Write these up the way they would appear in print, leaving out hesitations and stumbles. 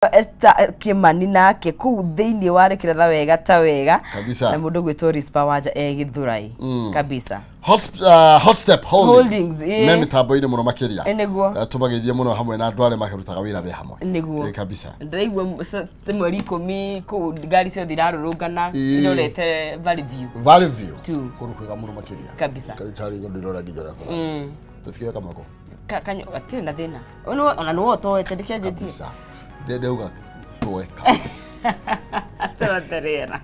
Esther Kimani nake kũu thĩinĩ wa Rĩkĩratha wega ta wega. Kabisa. Na mũndũ gwĩtwo Rispa Wanja e Gĩthũrai. Kabisa. Hot Step Holdings, Holdings, ĩĩ. Me mĩtambo-inĩ mũno makĩria. Ĩ, nĩguo. Tũmageithie mũno hamwe na andũ arĩa makĩrutaga wĩra me hamwe. Nĩguo. Ĩ, kabisa. Ndĩraigua mweri 10 kũu ngari ciothe irarũrũngana irorete Valley View. Valley View. Tu. Kũndũ kwega mũno makĩria. Kabisa. Karĩ ndĩrora nginya ũrĩa kũrathiĩ. Tũtikĩoya kamako. Gatirĩ na thĩna. Ona nĩwe ũtoete ndĩkĩanjĩtie. Kabisa. Ndauga tuoe kamwe. Tũrote rĩera.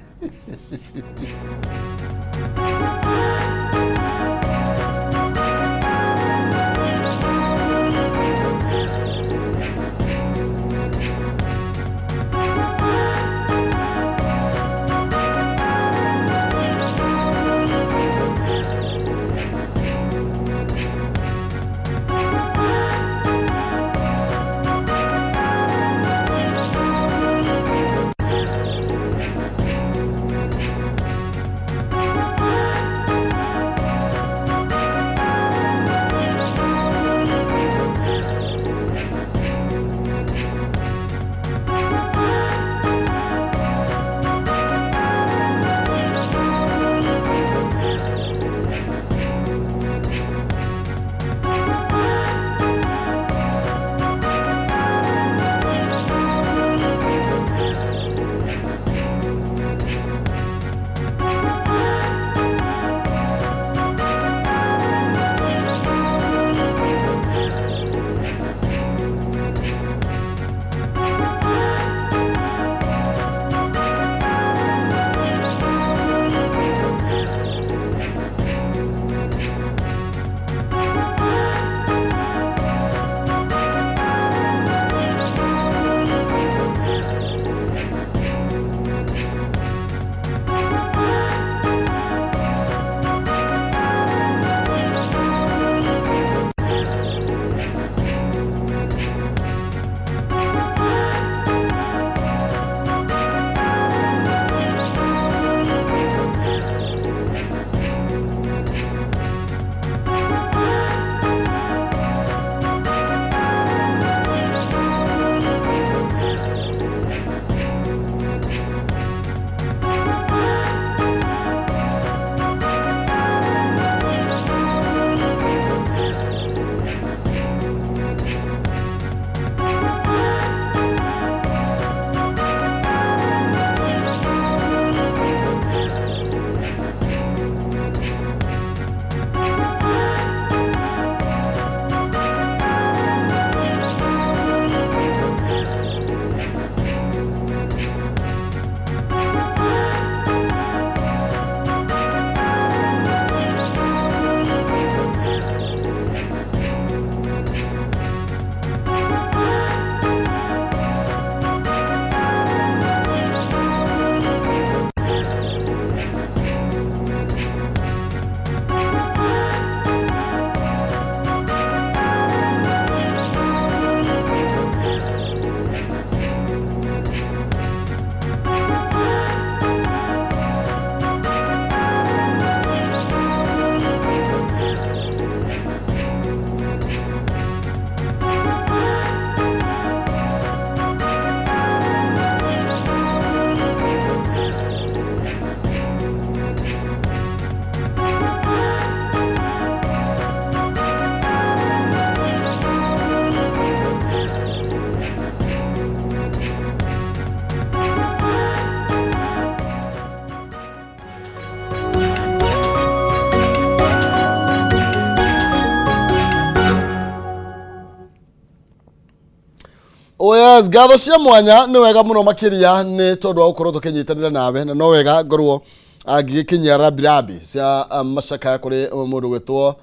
Oh yes, ngatho cia mwanya nĩ wega mũno makĩria nĩ tondũ wa gũkorwo tũkĩnyitanĩra nawe na no wega ngorwo ngĩgĩkinyia rambirambi cia macakaya kũrĩ mũndũ gwĩtwo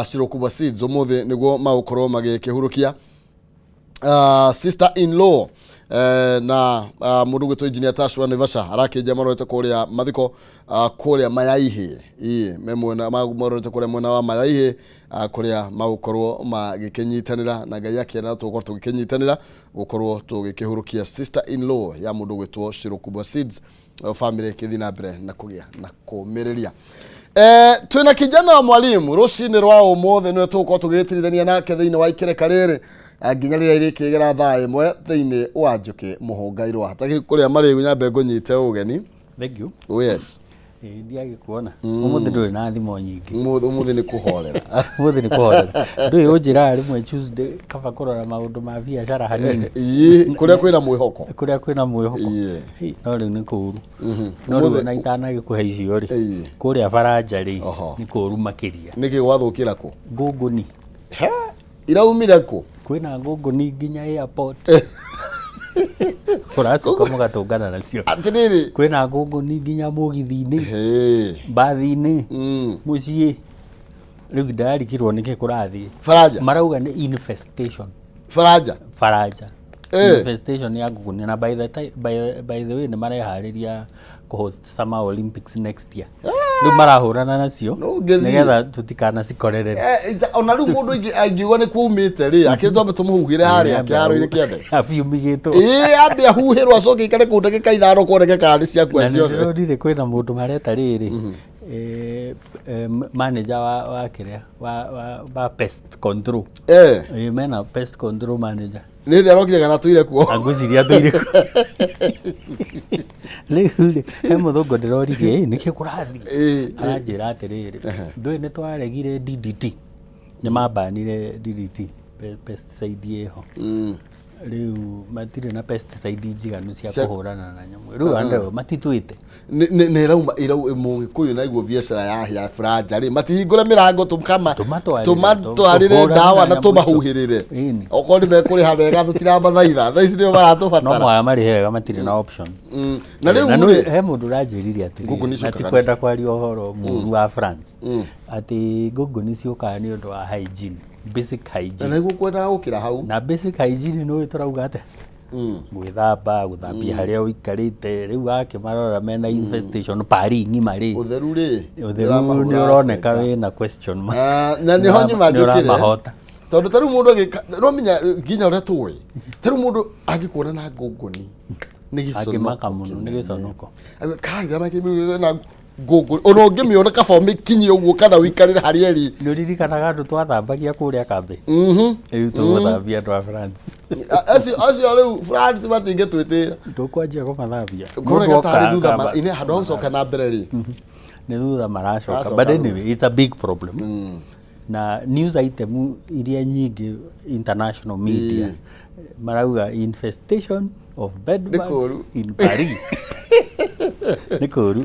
Shirokubwa Seeds ũmũthĩ nĩguo magũkorwo magĩkĩhurũkia sister in law na mũndũ gwĩtwo engineer Tash wa Naivasha arakĩnja marorete kũrĩa mathiko kũrĩa Mayaihi ii me mwena marorete kũrĩa mwena wa Mayaihi kũrĩa magũkorwo magĩkĩnyitanĩra na Ngai akĩenda tũgũkorwo tũgĩkĩnyitanĩra gũkorwo tũgĩkĩhurũkia sister in law ya mũndũ gwĩtwo Shirokubwa Seeds family ĩkĩthiĩ na mbere na kũgĩa na kũmĩrĩria. Twĩna kijana wa mwalimu rũcinĩ rwa ũmũthĩ nĩwe tũgũkorwo tũgĩgĩtirithania nake thĩinĩ wa ikereka rĩrĩ. Nginya rĩrĩa irĩkĩgera thaa 1 thĩinĩ wa Njũkĩ Mũhũngairwa. Hatakĩrĩ kũrĩa marĩgu nyambe ngũnyite ũgeni. Thank you. Oh yes. Ĩĩ ndiagĩkuona. Ũmũthĩ ndũrĩ na thimũ nyingĩ. Ũmũthĩ nĩ kũhorera. Ũmũthĩ nĩ kũhorera. Ndũĩ ũnjĩraga rĩmwe Tuesday kaba kũrora maũndũ ma biacara hanini. Ĩĩ, kũrĩa kwĩna mwĩhoko. Kũrĩa kwĩna mwĩhoko. Ĩĩ. Hĩ, no rĩu nĩ kũũru. No rĩu ona itanagĩkũhe icio rĩ, Ĩĩ. kũrĩa baranja rĩ, Oho. nĩ kũũru makĩria. Nĩkĩ gwathũkĩra kũ? Ngũngũni. He? Iraumire kũ? Kwĩna ngũngũni nginya airport. Ũracoka mũgatũngana nacio. Atĩrĩrĩ. Kwĩna ngũngũni nginya mũgithi-inĩ, Hĩ. mbathi-inĩ, mũciĩ. Rĩu ndarigirwo nĩkĩ kũrathiĩ. Baranja. Marauga nĩ infestation. Baranja. Baranja. Eh. Infestation ya ngũngũni na by the time, by the way nĩ mareharĩria kũ-host Summer Olympics next year. Rĩu marahũrana nacio No ũngĩthiĩ. nĩgetha tũtikanacikorerere. Ona rĩu mũndũ angiuga nĩ kwaumĩte rĩ, akĩrĩ twambe tũmũhuhĩre harĩa kĩharo-inĩ kĩa ndege. Abiumigĩtwo. Ĩĩ, ambe ahuhĩrwo acoke aikare kũu ndagĩka 5 kuoneke kana nĩ ciakua Na ciothe. nĩndĩronire kwĩna mũndũ mareta rĩrĩ manager wa kĩrĩa wa pest control. Mena pest control manager. Nĩ hĩndĩ arokire kana tũire kuo. Angwĩciria atũire kuo. Rĩu rĩ, he mũthũngũ ndĩroririe, nĩkĩ kũrathiĩ? Aranjĩra atĩrĩrĩ, ndũĩ nĩ twaregire DDT. Nĩ mambanire DDT, pesticide ĩho. Rĩu matirĩ na pesticide njiganu cia kũhũrana na nyamũ. Rĩu andũ matitwĩte. Nĩ irauma mũgĩkũyũ naiguo biacara ya baranja rĩ, matihingũre mĩrango Tũmatwarĩre, tũmatwarĩre tũhũrane ndawa na na nyamũ icio. tũmahuhĩrĩre. Ĩni. Okorwo nĩ mekũrĩha wega tũtiramathaitha. Thaa ici nĩo maratũbatara. No mwaya marĩhe wega matirĩ na option. Na rĩu Na rĩ, nĩ he mũndũ ũranjĩrire atĩrĩrĩ, Ngũngũni na ciũkaga ti kwenda kwaria ũhoro mũru wa France, atĩ ngũngũni ciũkaga nĩ ũndũ wa hygiene, basic hygiene. Na nĩguo kwendaga gũkĩra hau. Na basic hygiene nĩ ũĩ tũrauga atĩa? Gwĩthamba, gũthambia harĩa ũikarĩte, rĩu wakĩmarora mena infestation Paris ng'ima rĩ. Ũtheru rĩ, Ũtheru nĩ ũroneka wĩna question mark. Na nĩho nyuma Nĩ njũkĩre. ũramahota. Tondũ ta rĩu mũndũ agĩka, no menya nginya ũrĩa tũĩ. Ta rĩu mũndũ angĩkuona na ngũngũni nĩ gĩconoko. Angĩmaka mũno nĩ gĩconoko. Kai na ngũngũni. Ona ũngĩmĩona kaba ũmĩkinyie ũguo kana ũikarĩre harĩa ĩrĩ. Nĩ ũririkanaga andũ twathambagia kũrĩa kambĩ? Rĩu tũgũthambia andũ a France. Acio rĩu France matingĩtwĩtĩra. Tũkwanjia kũmathambia. Kũroneka Mũndũ tarĩ oka thutha akamba- ine handũ ha gũcoka na mbere rĩ. Nĩ thutha maracoka. Maracoka But thutha. anyway, it's a big problem. Na news item iria nyingĩ international media marauga infestation of bed Nĩ bugs kũũru. in Paris. Nĩ kũũru.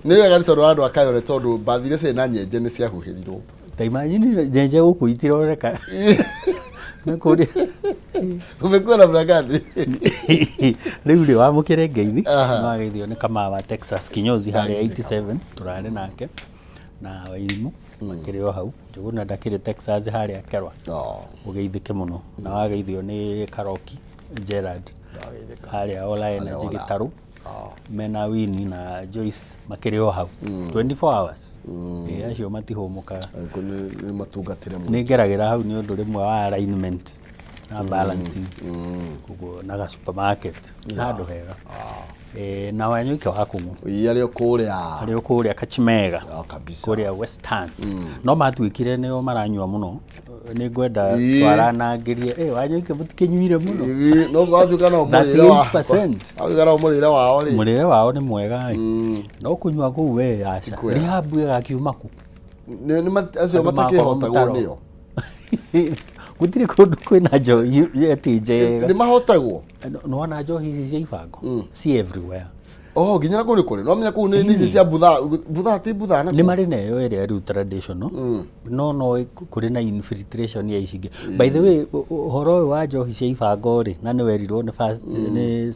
Nĩ wega nĩ tondũ wa andũ a Kayore tondũ mbathi iria ciarĩ na nyenje nĩ ciahuhĩrirwo. Ta imagine nyenje gũkũ itironeka. Nĩ kũrĩa. Umekuwa namna gani? Rĩu rĩ wamũkĩre ngeithi Aha. no ageithio nĩ Kamau wa Texas kinyozi harĩa 87 tũrarĩ nake na Wairimũ makĩrĩ o hau. Njũgũna ndakĩrĩ Texas harĩa Kerwa. Ũgeithĩke mũno na wageithio nĩ Karoki Gerard Ndageithĩka. harĩa Ola Energy Ola. Gĩtarũ mena Winnie na Joyce makĩrĩ o hau 24 hours. Ĩĩ, acio matihũmũkaga. Nĩ matungatĩre mũno. Nĩ ngeragĩra hau nĩ ũndũ rĩmwe wa alignment na balancing koguo na ga supermarket handũ hega. Na Wanyũike wa Kũng'ũ Ĩĩ, arĩ o kũrĩa. arĩ o kũrĩa Kachimega. Kabisa. Kũrĩa Western. No matuĩkire nĩo maranyua mũno. Nĩ ngwenda Ĩĩ. twaranangĩrie. Wanyũike mũtikĩnyuire mũno. Ĩĩ, no gwatuĩka no mũrĩre wa 38%. Gwatuĩka no mũrĩre wao rĩ. Mũrĩre wao nĩ mwega ĩ. No kũnyua kũu we aca. kwega. Rehab ĩgakiuma kũ? Acio Andũ makorwo matakĩhotagwo mũtaro. nĩo. Gũtirĩ kũndũ kwĩna njohi ĩtĩ njega. Nĩ mahotagwo. Nĩwona njohi ici cia ibango? Ci everywhere. Oh, nginya na kũu nĩ kũrĩ. No menya kũu nĩ ici cia buthaa. Buthaa ti buthaa na Nĩ marĩ na ĩyo ĩrĩa rĩu traditional no kũrĩ na infiltration ya ici ingĩ. By the way, ũhoro ũyũ wa njohi cia ibango rĩ, na nĩ werirwo nĩ first, nĩ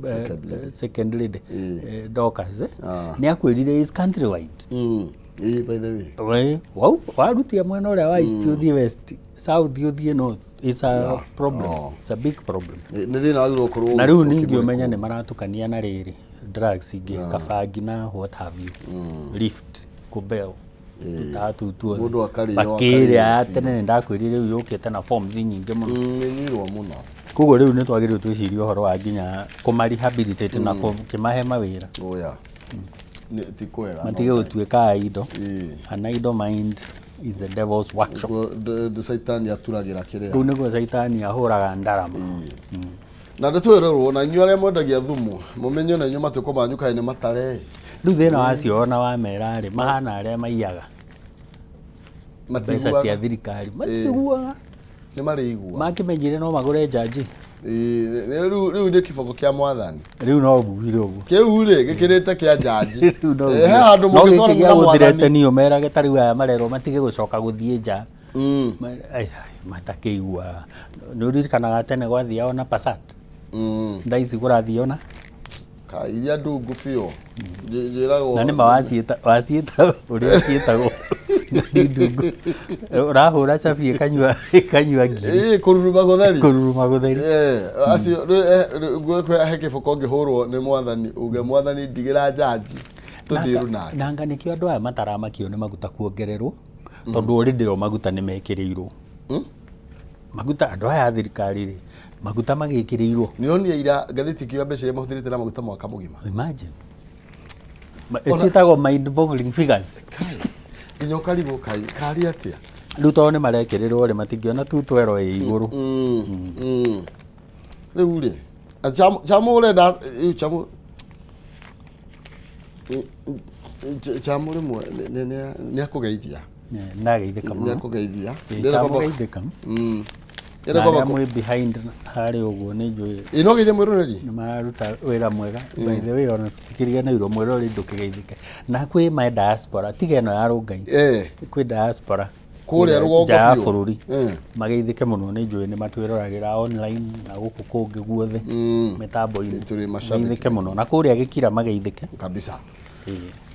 Second lady. second lady, Dorcas, nĩ akwĩrire is country wide. Ĩĩ, by the way. We, wau, warutia mwena ũrĩa wa east ũthiĩ west, south ũthiĩ north. It's a problem. It's a big problem. Nĩ thĩna wagĩrĩirwo gũkorwo Na rĩu ũkĩmũrĩkwo. ningĩ ũmenye nĩ maratukania na rĩrĩ drugs ingĩ kabangi na what have you. Lift kũbeo tũtatu tuothe. Mũndũ akarĩo, Bakĩrĩa ya akarĩo tene nĩ ndakwĩrire rĩu yũkĩte na forms nyingĩ mũno. Nĩ nyuirwo mũno. Koguo rĩu nĩ twagĩrĩirwo twĩcirie ũhoro wa nginya kũma rehabilitate na kũmahe mawĩra. Oya. Ti kwega. Matige gũtuĩka a indo. Ĩĩ. An idle mind Is the devil's workshop. Nĩguo Caitani aturagĩra kĩrĩa. Kũu nĩguo Caitani ahũraga ndarama. Na ndĩtwĩrĩrwo na inyuĩ arĩa mwendagia thumu mũmenye ona inyuĩ matukũ manyu kaĩ nĩ matare. Rĩu thĩna wacio ona wamera rĩ, mahana arĩa maiyaga mbeca cia Matiguaga. thirikari, matiguaga. Nĩ marĩigua. Makĩmenyire no magũre njanji. Ĩĩ, rĩu nĩ kĩboko kĩa mwathani. Rĩu no mbugire ũguo. Kĩu rĩ gĩkĩrĩte kĩa njanji. Rĩu no He handũ no gĩkĩ mũngĩtwarana gĩa na mwathani. gũthirete ũmerage ta rĩu aya marerwo matige gũcoka gũthiĩ nja. Ai, ai, matakĩiguaga. Nĩ ũririkanaga tene gwathiao na Passat? Thaa ici kũrathiĩ ona Ka iria ndungu biũ. Njĩragwo. Na nĩ ma waciĩta waciĩta ũrĩa ciĩtagwo, ngari ndungu, ũrahũra cabi ĩkanyua ngiri. Ĩĩ, kũruruma gũtheri. Kũruruma gũtheri. Acio rĩu, rĩu he kĩboko ũngĩhũrwo nĩ mwathani uge, "Mwathani, ndigĩra njanji tũthiĩru nake." Nanga nĩkĩo andũ aya mataramakio nĩ maguta kuongererwo, tondũ already o maguta nĩ mekĩrĩirwo maguta. Andũ aya a thirikari rĩ, maguta magĩkĩrĩirwo. Nĩronire ira ngathĩti ĩkiuga mbeca iria mahũthĩrĩte na maguta mwaka mũgima. Imagine. Ciĩtagwo mind boggling figures. Kai, nginya ũkarigwo kai karĩ atĩa. Rĩu tondũ nĩ marekĩrĩrwo rĩ, matingĩona tu twero ĩ igũrũ. Rĩu rĩ chamu ũrenda rĩu chamu chamu rĩmwe nĩ akũgeithia. Ndageithĩka Nĩ mũno. akũgeithia. Chamũgeithĩka. Ndĩrenda Na arĩa kwamba mwĩ behind harĩa ũguo nĩ njũĩ Ĩ, no geithie mwĩroreri. nĩ mararuta wĩra mwega. By the way, ona tũtikĩriganĩirwo, mwĩroreri ndũkĩgeithĩke. Na kwĩ ma diaspora, tiga ĩno ya Rũngai, kwĩ diaspora Kũrĩa rũgongo nja ya biũ. bũrũri, mageithĩke mũno. Nĩ njũĩ nĩ matwĩroragĩra online na gũkũ kũngĩ guothe mĩtambo-inĩ. Tũrĩ mashabiki. Mageithĩke mũno, na kũrĩa gĩkira mageithĩke. Kabisa.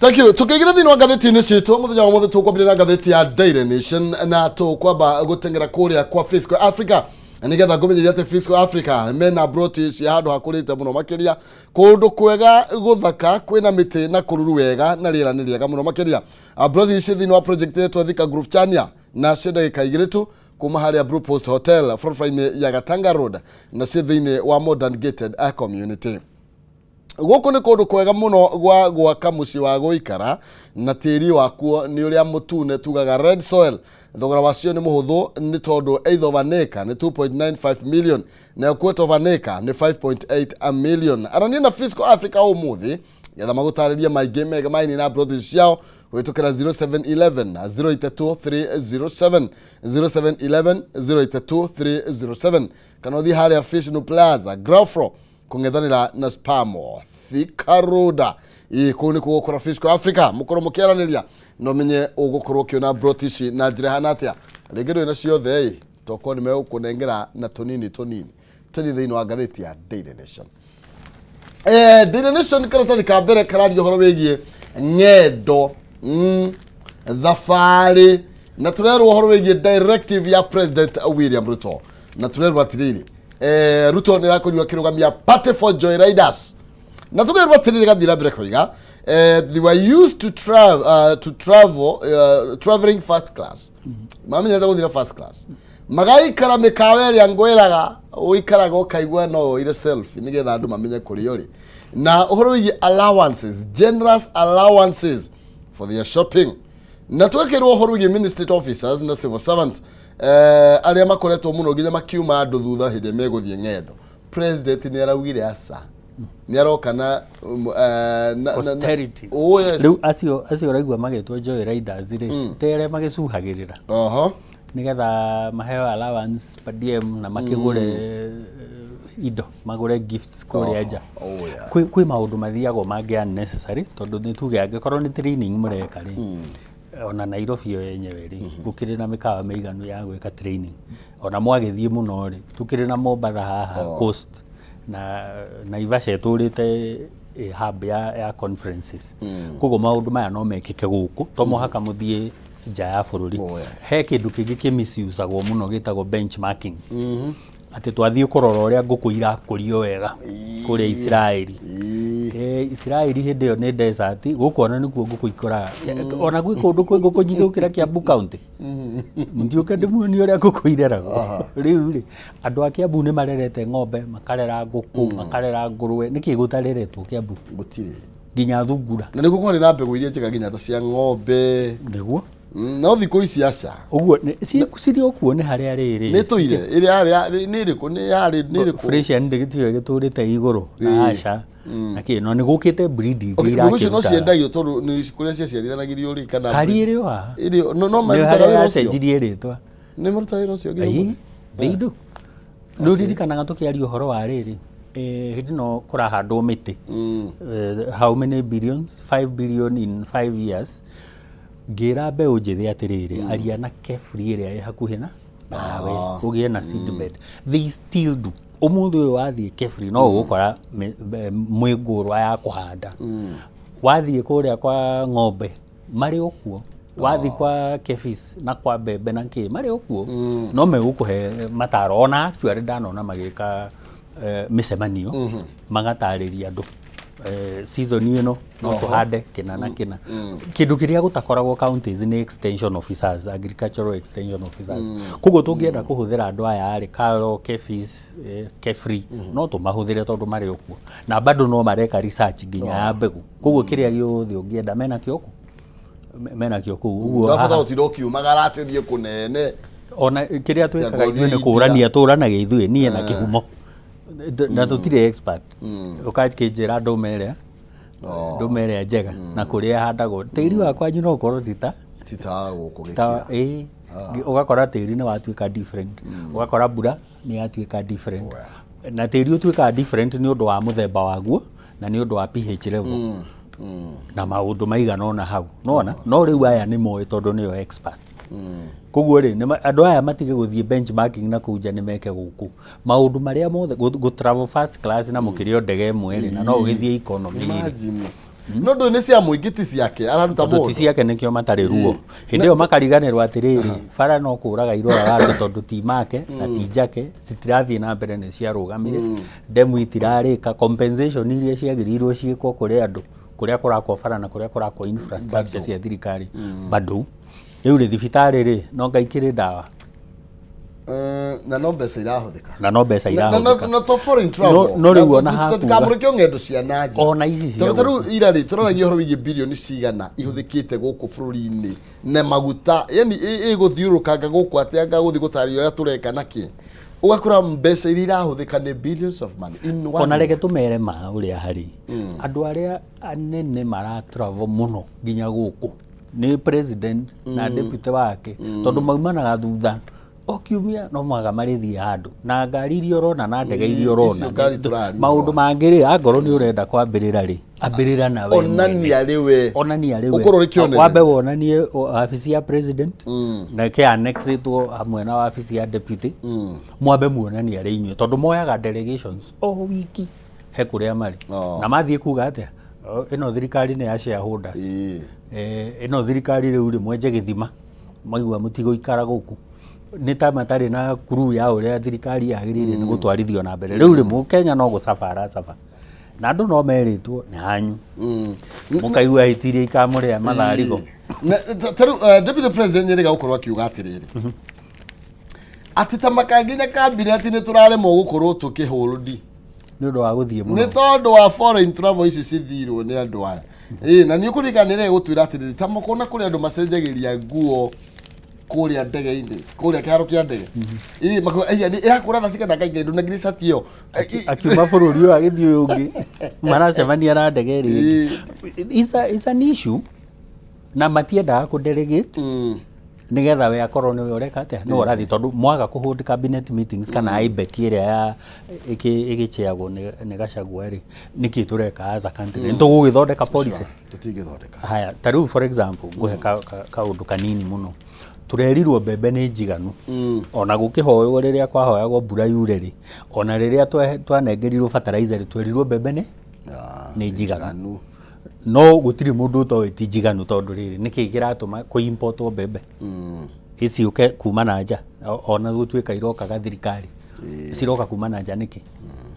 Thank you. Tukĩingĩra thĩinĩ wa ngathĩti-inĩ citũ mũthenya wa ũmũthĩ, tũkwambĩrĩria na ngathĩti ya Daily Nation na tũkwamba gũteng'era kũrĩa kwa Fiscal Africa nĩgetha ngũmenyithia atĩ Fiscal Africa mena broti cia handũ hakũrĩte mũno makĩria, kũndũ kwega gũthaka, kwĩna mĩtĩ na kũruru wega na rĩera nĩ rĩega mũno makĩria. Broti ici thĩinĩ wa project ĩtwo Thika Groove Chania na cia ndagĩka 2 tu kuma harĩa Blue Post Hotel barabara-inĩ ya Gatanga Road na ciĩ thĩinĩ wa modern gated community. Gũkũ nĩ kũndũ kwega mũno gwa gwaka mũciĩ wa gũikara na tĩri wakuo nĩ ũrĩa mũtune, tugaga red soil. Thogora wacio nĩ mũhũthũ nĩ tondũ eighth of an acre nĩ 2.95 million nayo quarter of an acre nĩ 5.8 million. Arania na Fiscal Africa ũmũthĩ getha magũtarĩrie maingĩ mega maini na broti ciao kũhĩtũkĩra 0711 082 307, 0711 082 307, kana ũthiĩ harĩa Fishnu Plaza, ground floor, kũng'ethanĩra na Spamo, Thika Road. Ĩ, kũu nĩ gũkora Fiscal Africa, mũkorwo mũkĩaranĩria na ũmenye ũgũkorwo ũkĩona broti ici na njĩra ĩhana atĩa. Rĩngĩ ndũrĩ na ciothe ĩ, tokorwo nĩ megũkũnengera na tũnini tũnini. Tũthiĩ thĩinĩ wa ngathĩti ya Daily Nation. Daily Nation karatathi ka mbere kararia ũhoro wĩgiĩ ng'endo, thabarĩ, na tũrerwo ũhoro wĩgiĩ directive ya President William Ruto, na tũrerwo atĩrĩrĩ, Ruto nĩ arakorirwo akĩrũgamia party for joy riders, na tũkerwo atĩrĩrĩ, gathiĩ na mbere koiga, they were used to travel, to travel traveling first class. Mamenyerete gũthiĩ na first class, magaikara mĩkawa ĩrĩa ngwĩraga ũikaraga ũkaigua no ũire selfie nĩgetha andũ mamenye kũrĩa ũrĩ, na ũhoro wĩgiĩ allowances, generous allowances for their shopping, na twekĩrwo ũhoro wĩgiĩ ministry officers na civil servants, arĩa makoretwo mũno nginya makiuma andũ thutha hĩndĩ ĩrĩa megũthiĩ ng'endo. President nĩ araugire aca, nĩ aroka na Austerity. Oh yes. Rĩu acio ũraigua magĩtwo joy riders rĩ, te arĩa magĩcuhagĩrĩra nĩgetha maheo allowance per diem na makĩgũre indo, magũre gifts kũrĩa nja. Kwĩ maũndũ mathiagwo mangĩ unnecessary, tondũ nĩ tuge angĩkorwo nĩ training mũreka rĩ, ona Nairobi ĩyo yenyewe rĩ, gũkĩrĩ na mĩkawa mĩiganu ya gwĩka training. Ona mwagĩthiĩ mũno rĩ, tũkĩrĩ na Mombatha haha, coast na Naivasha ĩtũrĩte ĩ hub ya conferences. Koguo maũndũ maya no mekĩke gũkũ, to mũhaka mũthiĩ nja ya bũrũri. He kĩndũ kĩngĩ kĩmisiusagwo mũno gĩtagwo benchmarking, atĩ twathiĩ kũrora ũrĩa ngũkũ irakũrio wega kũrĩa Isiraeli. Isiraeli hĩndĩ ĩyo nĩ desert, gũkũ ona nĩkuo ngũkũ ikũraga. Ona gwĩ kũndũ kwĩ ngũkũ nyingĩ gũkĩra Kiambu County. Ndiũke ndĩmuonie ũrĩa ngũkũ ireragwo. Rĩu rĩ, andũ a Kiambu nĩ marerete ng'ombe, makarera ngũkũ, makarera ngũrwe. Nĩkĩ gũtareretwo Kiambu? Gũtirĩ. Nginya thungura. Na nĩguo kwarĩ na mbegũ iria njega nginya ta cia ng'ombe. Nĩguo. No thikũ ici aca. Ũguo cirĩ o kuo nĩ harĩa rĩrĩ. Nĩ tũire ĩrĩa yarĩ nĩ ĩrĩkũ nĩ yarĩ nĩ ĩrĩkũ? Fresian ndĩgĩtiga gĩtũrĩte igũrũ. Aca. Na kĩ no nĩ gũkĩte breed ingĩ Okay, mbegũ icio no irakĩruta. ciendagio tondũ nĩ kũrĩa ciaciarithanagĩrio rĩ kana Kari ĩrĩ o haha. ĩrĩ no no Nĩ marutaga harĩa wĩra ũcio. yacenjirie rĩtwa. Nĩ marutaga wĩra ũcio nginya Ĩĩ, ũmũthĩ? they do. Nĩ ũririkanaga tũkĩaria ũhoro wa rĩrĩ hĩndĩ ĩno kũrahandwo mĩtĩ. How many billions? 5 billion in 5 years. Ngĩra mbeũ njĩthĩ atĩrĩrĩ, aria na KEFRI ĩrĩa ĩ hakuhĩ na nawe ũgĩe na seedbed. They still do. Ũmũthĩ ũyũ wathiĩ KEFRI no ũgũkora mĩngũrwa ya kũhanda. Wathiĩ kũrĩa kwa ng'ombe marĩ o kuo. Wathiĩ kwa KEPHIS na kwa mbembe na kĩ marĩ o kuo. No megũkũhe mataro. Ona actually ndanona magĩka mĩcemanio magatarĩria andũ season ĩno no tũhande kĩna na kĩna. Kĩndũ kĩrĩa gũtakoragwo counties nĩ extension officers, agricultural extension officers. Koguo tũngĩenda kũhũthĩra andũ aya rĩ, KALRO, KEPHIS, KEFRI, no tũmahũthĩre tondũ marĩ o kuo. Na bado no mareka research nginya ya mbegũ. Koguo kĩrĩa gĩothe ũngĩenda menakĩo kũ? Menakĩo kũu. Ũguo Ndũrabatara haha gũtinda ũkiumagara atĩ ũthiĩ kũnene. Ona kĩrĩa twĩkaga ngothi ithuĩ nĩ india. kũrania tũranagia ithuĩ niĩ na kĩhumo na tũtirĩ expert. Ũgakĩnjĩra ndũma ĩrĩa ndũma ĩrĩa njega na kũrĩa ĩhandagwo tĩri wa kwanyu no ũkorwo ti ta Ti ta gũkũ ta gĩkĩra. ĩĩ ũgakora tĩri nĩ watuĩka different, ũgakora mbura nĩ yatuĩka different, na tĩri ũtuĩkaga different nĩ ũndũ wa mũthemba waguo na nĩ ũndũ wa pH level na maũndũ maigana ũna hau nona. No rĩu aya nĩ moĩ tondũ nĩo experts. Koguo rĩ andũ aya matige gũthiĩ benchmarking na kũu nja, nĩ meke gũkũ maũndũ marĩa mothe gũ travel first class na mũkĩrĩ o ndege ĩmwe rĩ, na no ũgĩthiĩ economy rĩ. Imagine. No ndũĩ nĩ cia mũingĩ ti ciake araruta Tondũ ti mũndũ. ciake nĩkĩo matarĩ ruo. Hĩndĩ ĩyo makariganĩrwo atĩrĩrĩ, bara no kũraga iroraga andũ tondũ ti make na ti njake, citirathiĩ na mbere, nĩ ciarũgamire, ndemu itirarĩka, compensation iria ciagĩrĩirwo ciĩkwo kũrĩ andũ kũrĩa kũrakwo bara na kũrĩa kũrakwo infrastructure cia thirikari bado. Rĩu rĩ thibitarĩ rĩ no ngai ikĩrĩ ndawa. Na no mbeca irahũthĩka. Na no mbeca irahũthĩka. Na to foreign travel. No rĩu ona hakuga- Tũtikamũrĩkio ng'endo cia na nja. Ona ici cia Tondũ ta rĩu ira rĩ tũraragia ũhoro wĩgiĩ birioni cigana ihũthĩkĩte gũkũ bũrũri-inĩ na maguta, yani ĩgũthiũrũkanga gũkũ atĩa anga gũthiĩ gũtarĩria ũrĩa tũreka na kĩ, ũgakora mbeca iria irahũthĩka nĩ billions of money in one Ona reke year. tũmere ma ũrĩa harĩ andũ arĩa anene mara travel mũno nginya gũkũ nĩ president na deputy wake, tondũ maumanaga thutha o kiumia no mwaga marĩthiĩ handũ na ngari iria ũrona na ndege iria ũrona. Icio ngari tũraria. Maũndũ mangĩ rĩ, angorwo nĩ ũrenda kwambĩrĩra rĩ, ambĩrĩra na we mwene. Onania rĩ we. Onania rĩ we. Ũkorwo ũrĩ kĩonereria. Wambe wonanie wabici ya president na ke annexĩtwo hamwe na wabici ya deputy, mwambe muonanie arĩ inyuĩ, tondũ moyaga delegations o wiki he kũrĩa marĩ. Na mathiĩ kuga atĩa? O, ĩno thirikari nĩ ya shareholders. Ĩno thirikari rĩu rĩ mwenje gĩthima maigua mũtigũikara gũkũ nĩ ta matarĩ na kuru ya ũrĩa thirikari yagĩrĩire nĩ gũtwarithio na mbere. Rĩu rĩ mũkenya no gũcaba aracaba na andũ no merĩtwo nĩ hanyu mũkaigua hiti iria ikamũrĩa matharigo. Na ta rĩu deputy president nĩerĩga gũkorwo akiuga atĩrĩrĩ atĩ ta makanginya kambire atĩ nĩ tũraremwo gũkorwo tũkĩhũndi Nĩ ũndũ wa gũthiĩ nĩ mũno. Tondũ wa foreign travel ici cithirwo nĩ andũ aya. Ĩĩ, na nĩ ũkũririkana nĩ gũtwĩra atĩrĩrĩ ta mũkona kũrĩ andũ macenjagĩria nguo kũrĩa ndege-inĩ kũrĩa kĩharo kĩa ndege. Ĩĩ, makauga, "Aya, ĩrakũra thaa cigana ngai ngai ndũnengire cati ĩyo." Akiuma bũrũri ũyũ agĩthiĩ ũyũ ũngĩ maracemania na ndege ĩrĩa ĩngĩ. It's an issue na matiendaga kũ delegate nigetha we akorwo niwe ũreka atĩa, nĩwe ũrathiĩ, tondũ mwaga kũ hold cabinet meetings kana IBEC ĩrĩa ya ĩgĩchairagwo nĩ Gachagua rĩ, nĩkĩ tũreka as a country? Nĩ tũgũgĩthondeka policy? Tũtingĩthondeka. Haya, ta rĩu for example ngũhe kaũndũ kanini mũno. Tũrerirwo mbembe nĩ njiganu ona gũkĩhoywo rĩrĩa kwahoyagwo mbura yure rĩ, ona rĩrĩa twanengerirwo fertilizer rĩ, twerirwo mbembe nĩ njiganu, no gũtirĩ mũndũ ũtoĩ ti njiganu, tondũ rĩrĩ nĩkĩ kĩratũma kũ-importwo mbembe iciũke kuma na nja? Ona gũtuĩka irokaga thirikari, ciroka kuma na nja nĩkĩ?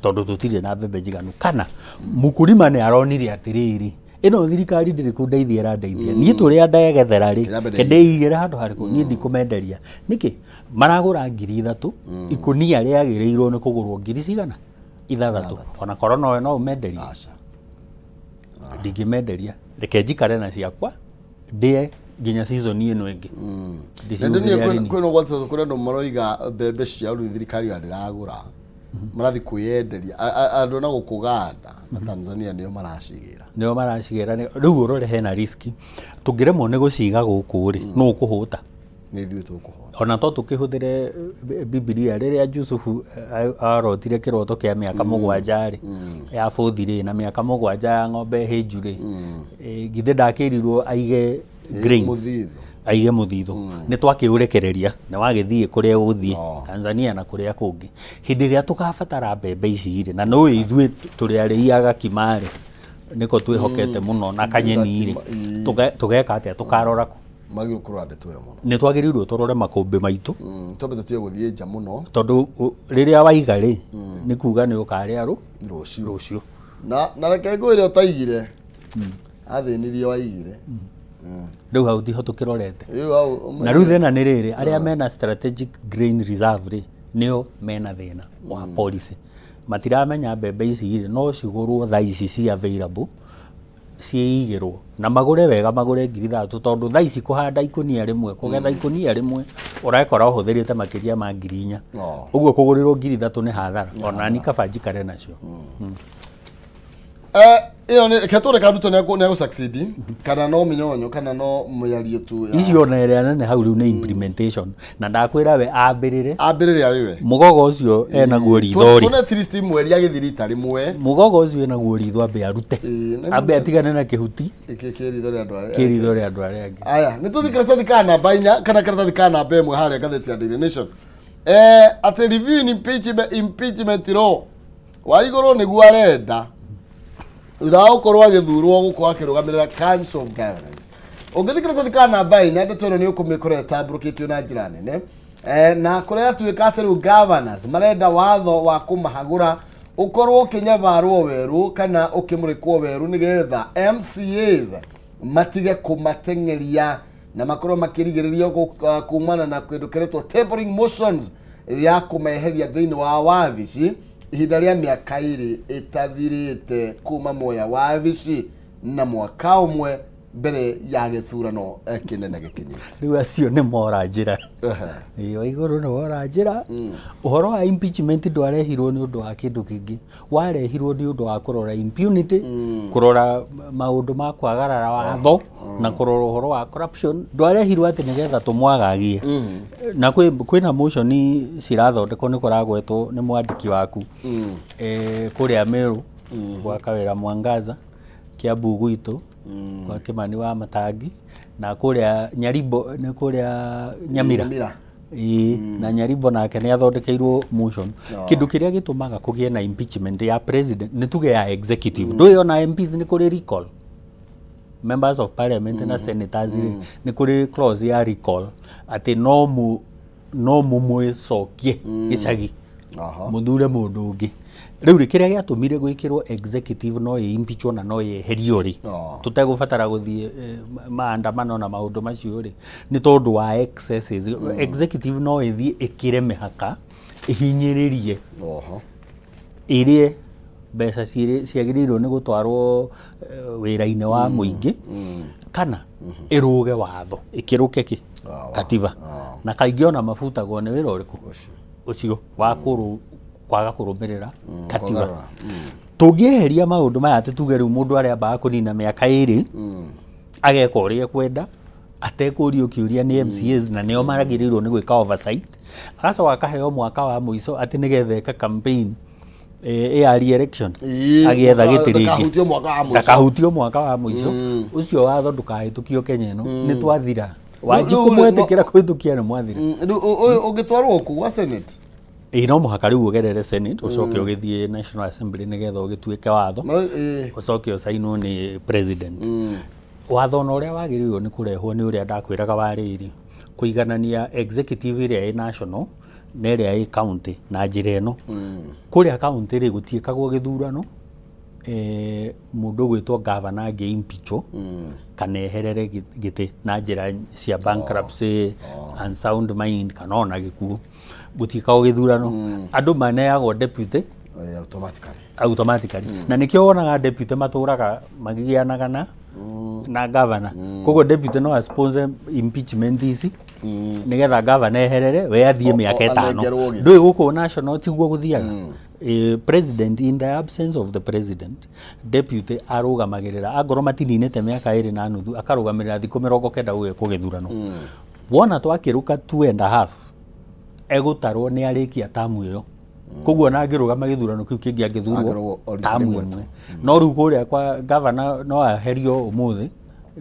Tondũ tũtirĩ na mbembe njiganu, kana mũkulima nĩ aronire atĩrĩrĩ, ĩno thirikari ndĩrĩ kũndeithia ĩrandeithia niĩ, tũrĩa ndegethera rĩ, Kĩrĩa mbere. Ke ndĩigĩre handũ harĩkũ niĩ ndikũmenderia nĩkĩ maragũra 3000 ikũnia rĩagĩrĩirwo nĩ kũgũrwo ngiri cigana ithathatũ, ona korwo nowe no ũmenderie. Aca. Ndingĩmenderia, reke njikare na ciakwa ndĩe. Nginya season ĩno ĩngĩ. Na ndĩ Ndĩcihũthĩre niĩ arĩmi. kwĩna ũgwati tondũ kũrĩ andũ maroiga mbembe ciao rĩu thirikari ona ndĩragũra, marathiĩ kwĩyenderia. Andũ na gũkũ Uganda na Tanzania nĩo maracigĩra. Nĩo maracigĩra. Rĩu ũrore hena risk, tũngĩremwo nĩ gũciga gũkũ rĩ, nũ ũkũhũta? Nĩ ithuĩ tũkũhota. Ona to tũkĩhũthĩre Bibilia rĩrĩa Jusufu arotire kĩroto kĩa mĩaka 7 rĩ ya bũthi rĩ, na mĩaka 7 ya ng'ombe hĩnju rĩ, githĩ ndakĩrirwo aige grains? Mũthithũ. Aige mũthithũ. Nĩ twakĩũrekereria nĩ wagĩthiĩ kũrĩa ũgũthiĩ, Oh. Tanzania na kũrĩa kũngĩ. Hĩndĩ ĩrĩa tũkabatara mbembe ici rĩ, na nũĩ ithuĩ tũrĩ arĩi a gakima rĩ, nĩko twĩhokete mũno na kanyeni rĩ, Gakima, ĩĩ. Tũgeka atĩa? Tũkarora kũ? Magĩrĩirwo kũrora ndeto ĩyo mũno. Nĩ twagĩrĩirwo tũrore makũmbĩ maitũ. Twambe tũtige gũthiĩ nja mũno. Tondũ rĩrĩa waiga rĩ, nĩ kuga nĩ ũkarĩa rũ Rũciũ. Rũciũ. Na reke ngwĩre, ũtaigire athĩnirie waigire. Rĩu hau tiho tũkĩrorete. Rĩu hau. Na rĩu thĩna nĩ rĩrĩ, arĩa mena strategic grain reserve rĩ, nĩo mena thĩna wa policy. Matiramenya mbembe ici rĩ no cigũrwo thaa ici ci available, ciĩigĩrwo na magũre wega, magũre 3,000, tondũ thaa ici kũhanda ikũnia rĩmwe, kũgetha ikũnia rĩmwe, ũrekora ũhũthĩrĩte makĩria ma 4,000. Oh. Ũguo kũgũrĩrwo 3,000 nĩ hathara, ona ni kaba njikare nacio. Ĩyo nĩ reke tũreka Ruto nĩ egũ succeed kana no mĩnyonyo kana no mĩario tu ya Icio ona ĩrĩa nene hau rĩu nĩ implementation, na ndakwĩra we ambĩrĩre. Ambĩrĩre arĩ we. Mũgogo ũcio enaguo ritho rĩ. Tuone at least mweri agĩthiĩ rita rĩmwe. Mũgogo ũcio enaguo ritho, ambe arute. Ĩĩ, Ambe atigane na kĩhuti. Ĩkĩ kĩ ritho rĩa andũ arĩa Kĩ ritho rĩa andũ arĩa angĩ. Aya, nĩ tũthiĩ karatathi ka namba 4 kana karatathi ka namba 1 harĩa ngathĩti ya Daily Nation. Atĩ review impeachment law wa igũrũ nĩguo arenda thutha wa gũkorwo agĩthurwo gũkorwo akĩrũgamĩrĩra Council of Governors. Ũngĩthiĩ karatathi ka namba 4, ndeto ĩno nĩ ũkũmĩkora ĩtambũrũkĩtio na njĩra nene. Na kũrĩa yatuĩka atĩ rĩu governors marenda watho wa kũmahagũra ũkorwo ũkĩnyabarwo werũ kana ũkĩmũrĩkwo werũ, nĩgetha MCAs matige kũmateng'eria na makorwo makĩrigĩrĩrio kumana na kĩndũ kĩretwo tabling motions ya kũmeheria thĩinĩ wa wabici ihinda rĩa mĩaka 2 ĩtathirĩte kuma moya wabici na mwaka ũmwe mbere ya gĩthurano kĩnene gĩkinyĩte. Rĩu acio nĩ mora njĩra. Ĩĩ, wa igũrũ nĩ wora njĩra. Ũhoro wa impeachment ndwarehirwo nĩ ũndũ wa kĩndũ kĩngĩ, warehirwo nĩ ũndũ wa kũrora impunity, kũrora maũndũ ma kwagarara watho na kũrora ũhoro wa corruption. Ndwarehirwo atĩ nĩgetha tũmwagagie. Na kwĩna motion cirathondekwo, nĩ kũragwetwo nĩ mwandĩki waku kũrĩa Meru gwa Kawĩra Mwangaza, Kiambu gwitũ kwa Kimani wa Matangi, na kũrĩa Nyaribo nĩ kũrĩa Nyamira. Nyamira. Ĩĩ, na Nyaribo nake nĩ athondekeirwo motion. Oh. Kĩndũ kĩrĩa gĩtũmaga kũgĩe na impeachment ya president, nĩ tuge ya executive, ndũĩ ona MPs nĩ kũrĩ recall, members of parliament na senators rĩ, nĩ kũrĩ clause ya recall atĩ no mũmwĩcokie gĩcagi, mũthure mũndũ ũngĩ. Rĩu rĩ, kĩrĩa gĩatũmire gwĩkĩrwo executive no ĩ impeachwo na no yeherio rĩ, Oh. tũtegũbatara gũthiĩ maandamano na maũndũ macio rĩ, nĩ tondũ wa excesses. Executive no ĩthiĩ ĩkĩre mĩhaka, ĩhinyĩrĩrie, ĩrĩe mbeca ciagĩrĩirwo nĩ gũtwarwo wĩra-inĩ wa mũingĩ, kana ĩrũge watho ĩkĩrũke kĩ katiba. Na kaingĩ ona mabutagwo nĩ wĩra ũrĩkũ? Ũcio. Ũcio wa kwaga kũrũmĩrĩra katiba. Kwagarara. Tũngĩeheria maũndũ maya, atĩ tuge rĩu mũndũ arĩambaga kũnina mĩaka 2, ageka ũrĩa ekwenda atekũrio kĩũria nĩ MCAs, na nĩo magĩrĩirwo nĩ gwĩka oversight, agacoka akaheo mwaka wa mũico atĩ nĩgetha eka campaign ya re-election, agĩetha gĩtĩ rĩngĩ. Ndakahutio mwaka wa mũico. Ndakahutio mwaka wa mũico. Ũcio watho ndũkahĩtũkio Kenya ĩno, nĩ twathira. Wanjikũ Rĩu- rĩu- mwetĩkĩra kũhĩtũkia nĩ mwathira. Rĩu ũyũ ũngĩtwarwo kũ gwa Senate? Ĩĩ, no mũhaka rĩu ũgerere Senate, ũcoke ũgĩthiĩ National Assembly nĩgetha ũgĩtuĩke watho, ũcoke ũcainwo nĩ president. Watho ona ũrĩa wagĩrĩirwo nĩ kũrehwo nĩ ũrĩa ndakwĩraga wa rĩrĩ, kũiganania executive ĩrĩa ĩ national na ĩrĩa ĩ county na njĩra ĩno. Kũrĩa county rĩ, gũtiĩkagwo gĩthurano. Mũndũ ũgwĩtwo gavana angĩ impeachwo kana eherere gĩtĩ na njĩra cia bankruptcy, unsound mind kana ona gĩkuũ, gũtiĩkagwo gĩthurano. Andũ maneagwo deputy Automatically. Automatically. Na nĩkĩo wonaga deputy matũraga magĩgianaga na Na governor, koguo deputy no a sponsor impeachment ici nigetha governor eherere, we athiĩ mĩaka 5. Anengerwo gĩtĩ. Ndũĩ gũkũ national tiguo gũthiaga. President, in the absence of the president, deputy arũgamagĩrĩra. Angorwo matininĩte mĩaka 2.5, akarũgamĩrĩra thikũ 90 gũgĩkwo gĩthurano. Wona twakĩrũka 2.5, egũtarwo nĩ arĩkia tamu ĩyo. Koguo ona angĩrũgama gĩthurano kĩu kĩngĩ, angĩthurwo Angĩrũgama o rita tamu rĩmwe tu. ĩmwe. No rĩu kũrĩa kwa gavana no aherio ũmũthĩ,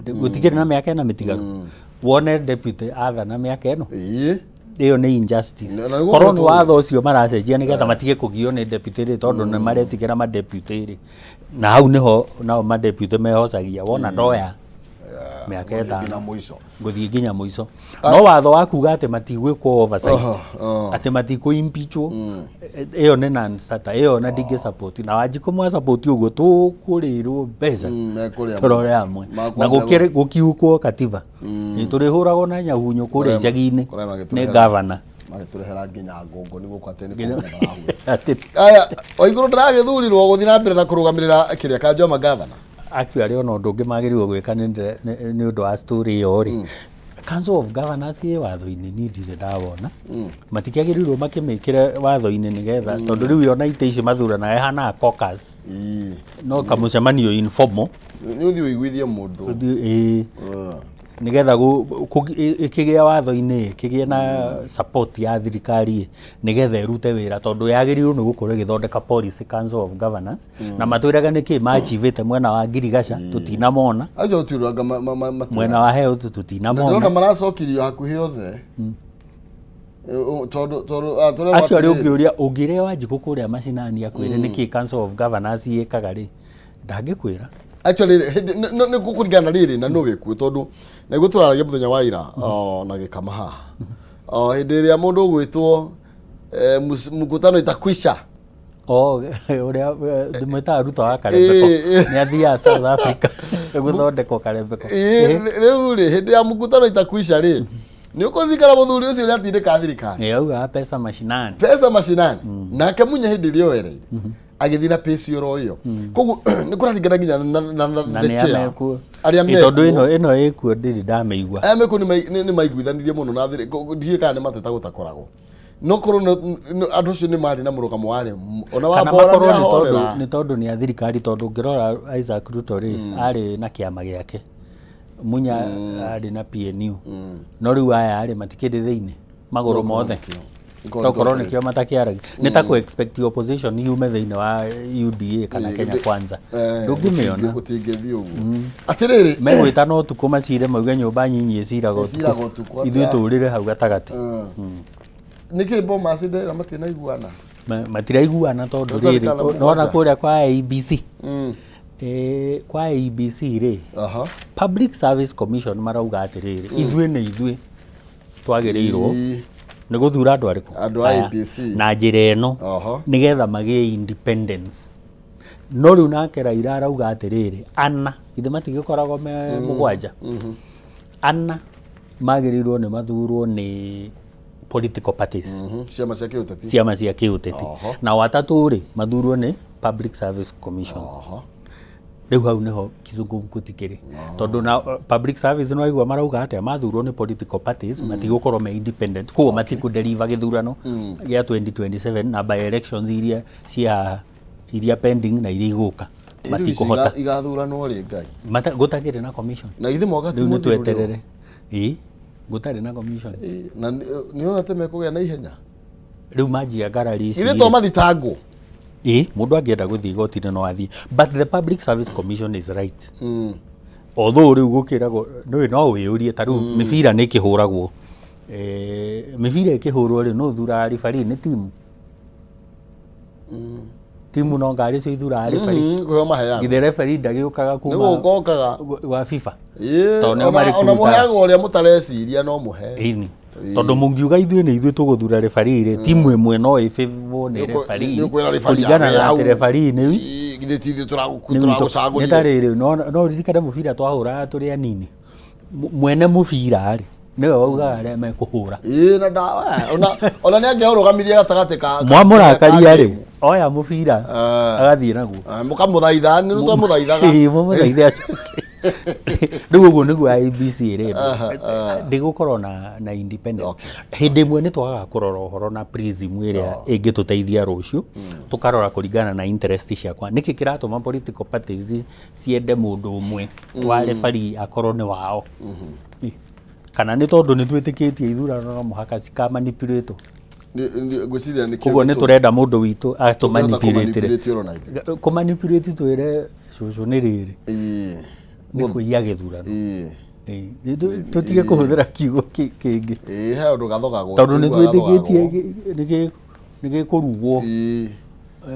gũtikĩrĩ na mĩaka 4 mĩtigaru, wone deputy athana mĩaka 4. Ĩyo nĩ injustice. Na nĩguo Korwo nĩ tũĩ. watho ũcio maracenjia nĩgetha matige kũgio nĩ deputy rĩ, tondũ nĩ maretigĩra madeputy rĩ, na hau nĩho nao madeputy mehocagia wona ndoya mĩaka Nginya 5 mũico. Ngũthiĩ nginya mũico. No watho wa kuga atĩ matigwĩkwo oversight, atĩ matikũ impeachwo, ĩyo nĩ non-starter. Ĩyo ona ndingĩ support. Na Wanjikũ mwa support ũguo, tũkũrĩrwo mbeca. Mekũrĩa Tũrore amwe Makwambia na gũkiukwo katiba. Tũrĩhũragwo na nyahunyo kũrĩa icagi-inĩ kũrĩa nĩ magĩtũrehera. Gavana. Magĩtũrehera nginya ngongo nĩ gũkũ atĩ nĩ kũhura marahura. Atĩ Aya, Waigũrũ ndaragĩthurirwo gũthiĩ na mbere na kũrũgamĩrĩra kĩrĩa kanjoma gavana. Actually, ona ũndũ ũngĩ magĩrĩirwo gwĩka nĩ ũndũ wa story ĩyo rĩ, Council of Governors ĩ watho-inĩ, niĩ ndirĩ ndawona. Matikĩagĩrĩirwo makĩmĩkĩre watho-inĩ nĩgetha, tondũ rĩu ona itĩ ici mathuranaga ĩhanaga caucus, no kamũcemanio informal. Nĩ ũthiĩ ũiguithie mũndũ. Ĩĩ, nĩgetha ĩkĩgĩa watho-inĩ, ĩkĩgĩe na support ya thirikari ĩ, nĩgetha ĩrute wĩra, tondũ yagĩrĩirwo nĩ gũkorwo ĩgĩthondeka policy, Council of Governors, na matwĩraga nĩkĩ maachivĩte mwena wa ngirigaca tũtinamona. Acio gũtiũranga. Mwena wa health Ndĩrona tũtinamona. maracokirio hakuhĩ othe. Tondũ tũrerwo Actually, atĩrĩrĩ, ũngĩũria, ũngĩrĩa Wanjikũ kũrĩa macinani akwĩre nĩkĩ Council of Governors ĩkaga rĩ, ndangĩkwĩra. Actually, nĩ gũkũringana na rĩrĩ na nũ wĩkuo, tondũ nĩguo tũraragia mũthenya wa ira o, na gĩkama haha o hĩndĩ ĩrĩa mũndũ ũgwĩtwo mkutano itakwisha. O ũrĩa ndĩmwĩtaga Ruto wa karembeko. Nĩ athiaga South Africa gũthondekwo karembeko. Rĩu rĩ, hĩndĩ ya mkutano itakwisha rĩ, nĩ ũkũririkana mũthuri ũcio ũrĩa atindĩka thirikari. Nĩ augaga pesa mashinani. Pesa mashinani. Nake Munya hĩndĩ ĩrĩa oereire agĩthiĩ na pace oro ĩyo. Koguo nĩ kũraringana nginya na Na the nĩ chair. amekuo. Arĩa Tondũ mekuo. ĩno ĩkuo ndirĩ ndamĩigua. Aya mekuo nĩ maiguithanirie mũno na ndiũĩ kana nĩ mateta gũtakoragwo, no korwo andũ acio nĩ marĩ na mũrũgamo warĩ ona wa Kana bora makorwo nĩ nĩ tondũ ahorera. nĩ tondũ nĩ a thirikari, tondũ ũngĩrora Isaac Ruto rĩ, arĩ na kĩama gĩake, Munya arĩ na PNU, no rĩu aya rĩ matikĩrĩ thĩinĩ magũrũ mothe. Nĩkĩo. Tokorwo nĩkĩo matakĩaragia. Nĩ ta kũ expect opposition yume thĩinĩ wa UDA kana Kenya Kwanza. Ndũngĩmĩona. Gũtingĩthiĩ ũguo atĩrĩrĩ. Megwĩtana ũtukũ macire, mauge nyũmba nyinyi ĩciraga Ĩciraga ũtukũ, ũtukũ, ithuĩ atĩa? tũrĩre hau gatagatĩ. Nĩkĩ Bomas ndĩra matinaiguana? Matiraiguana tondũ Tondũ rĩrĩ kana nona mũgwanja. kũrĩa kwa IEBC, kwa IEBC rĩ, Public Service Commission marauga atĩrĩrĩ, ithuĩ nĩ ithuĩ twagĩrĩirwo nĩ gũthura andũ arĩkũ? Andũ a Aya. IEBC. Na njĩra ĩno nĩgetha magĩe independence. No rĩu nake Raila arauga atĩrĩrĩ, ana ithe matigĩkoragwo me mũgwanja, ana magĩrĩirwo nĩ mathurwo nĩ political parties. Ciama cia kĩũteti. Ciama cia kĩũteti. Na watatũ rĩ, mathurwo nĩ Public Service Commission. Rĩu hau nĩho kizungumkuti kĩrĩ, tondũ na public service no aigua marauga atĩa, mathurwo nĩ political parties matigũkorwo me independent, koguo matikũ-deliver gĩthurano gĩa 2027 na by elections iria cia iria pending na iria igũka matikũhota. Igathuranwo rĩ, Ngai? Gũtakĩrĩ na commission. Na githĩ mwaka ti Rĩu nĩ mũthiru rĩu? tweterere, ĩ gũtarĩ na commission. Na nĩ ona te mekũgĩa na ihenya. Rĩu manjia ngarari ici Ithe rĩ. to mathitangwo. Ĩ mũndũ angĩenda gũthiĩ igoti-inĩ no athiĩ, but the Public Service Commission is right. Although rĩu gũkĩragwo nĩũĩ no wĩyũrie, ta rĩu mĩbira nĩ ĩkĩhũragwo, mĩbira ĩkĩhũrwo rĩ, nũ ũthuraga referee? Nĩ timu no ngari icio ithuraga referee? Kũheo maheaga. Githĩ referee ndagĩũkaga kuma Nĩ gũka okaga. gwa FIFA? Ĩĩ, Tondũ nĩo ona marĩkutaga. mũheagwo ũrĩa mũtareciria no mũhe. Ĩni, tondũ mũngiuga ithuĩ nĩ ithuĩ tũgũthura referee rĩ, timu ĩmwe no ĩbĩbwo nĩ referee Nĩ ũkwĩra referee kũringana awe na hau. atĩ referee nĩ Ĩĩ, githĩ ti ithuĩ nĩ witũ. tũragũcagũrire? Nĩ ta rĩrĩ, no ũririkane mũbira twahũraga tũrĩ anini, mwene mũbira rĩ, nĩwe waugaga arĩa mekũhũra. Ĩĩ, na ona nĩ angĩaũrũgamirie gatagatĩ ka Mwamũrakaria ka rĩ, game. oya mũbira agathiĩ naguo. Mũkamũthaitha, nĩ twamũthaithaga. Ĩĩ, mũmũthaithe acoke. Rĩu ũguo nĩguo IEBC ĩrendwo. Aha, aha. Ndĩgũkorwo na independent. Okay. Hĩndĩ ĩmwe nĩ twagaga kũrora ũhoro na prism ĩrĩa ĩngĩtũteithia rũciũ, tũkarora kũringana na interest ciakwa. Nĩkĩ kĩratũma political parties ciende mũndũ ũmwe wa referee akorwo nĩ wao? Ĩ, kana nĩ tondũ nĩ twĩtĩkĩtie ithurano no mũhaka cikamanipulate? Ngwĩciria nĩkĩo. Koguo nĩ tũrenda mũndũ witũ tũngĩhota atũmanipulate. kũmanipulate oro na ithuĩ. Kũmanipulate, twĩre cũcũ nĩ rĩrĩ, nĩ kũiya gĩthurano. Ĩ, tũtige kũhũthĩra kiugo kĩngĩ. Ĩĩ, he ũndũ gathogagwo. Tondũ nĩ tũiguaga twĩtĩkĩtie gathogagwo. nĩ gĩkũrugwo,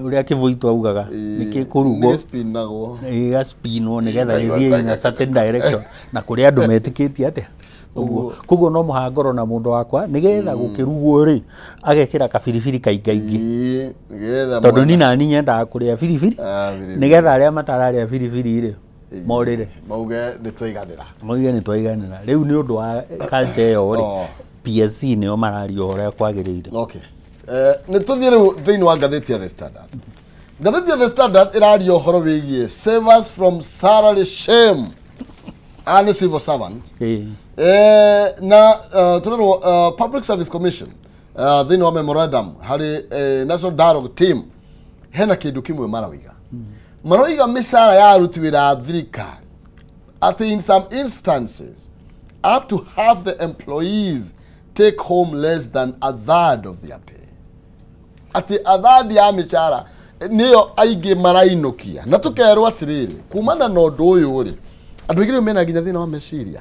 ũrĩa Kĩbũitũ augaga, nĩ gĩkũrugwo. Nĩ gĩspinagwo. Ĩgaspinwo nĩgetha ĩthiĩ in a certain direction, na kũrĩ andũ metĩkĩtie atĩa ũguo. Koguo no mũhaka ngorwo na mũndũ wakwa nĩgetha gũkĩrugwo rĩ, agekĩra kabiribiri kaingaingĩ. Ĩĩ, nĩgetha Tondũ mwena- ni nani nyendaga kũrĩa biribiri. Ah, biribiri. Nĩgetha arĩa matararĩa biribiri rĩ, morĩre. Mauge nĩ twaiganĩra. Moige nĩ twaiganĩra. Rĩu nĩ ũndũ wa culture ĩyo rĩ, Oh. PSC nĩo mararia ũhoro ũrĩa kwagĩrĩire. Okay. Nĩ tũthiĩ rĩu thĩinĩ wa ngathĩti ya The Standard. Ngathĩti ya The Standard ĩraria ũhoro wĩgiĩ savers from salary shame. Aya nĩ civil servant. Na tũrerwo Public Service Commission, thĩinĩ wa memorandum harĩ National Dialogue Team, hena kĩndũ kĩmwe maroiga mĩcara ya aruti wĩra a thirikari, atĩ in some instances up to half the employees take home less than a third of their pay, atĩ a third ya mĩcara nĩyo aingĩ marainũkia. Na tũkerwo atĩrĩrĩ, kumana na ũndũ ũyũ rĩ, andũ aingĩ rĩu mena nginya thĩna wa meciria,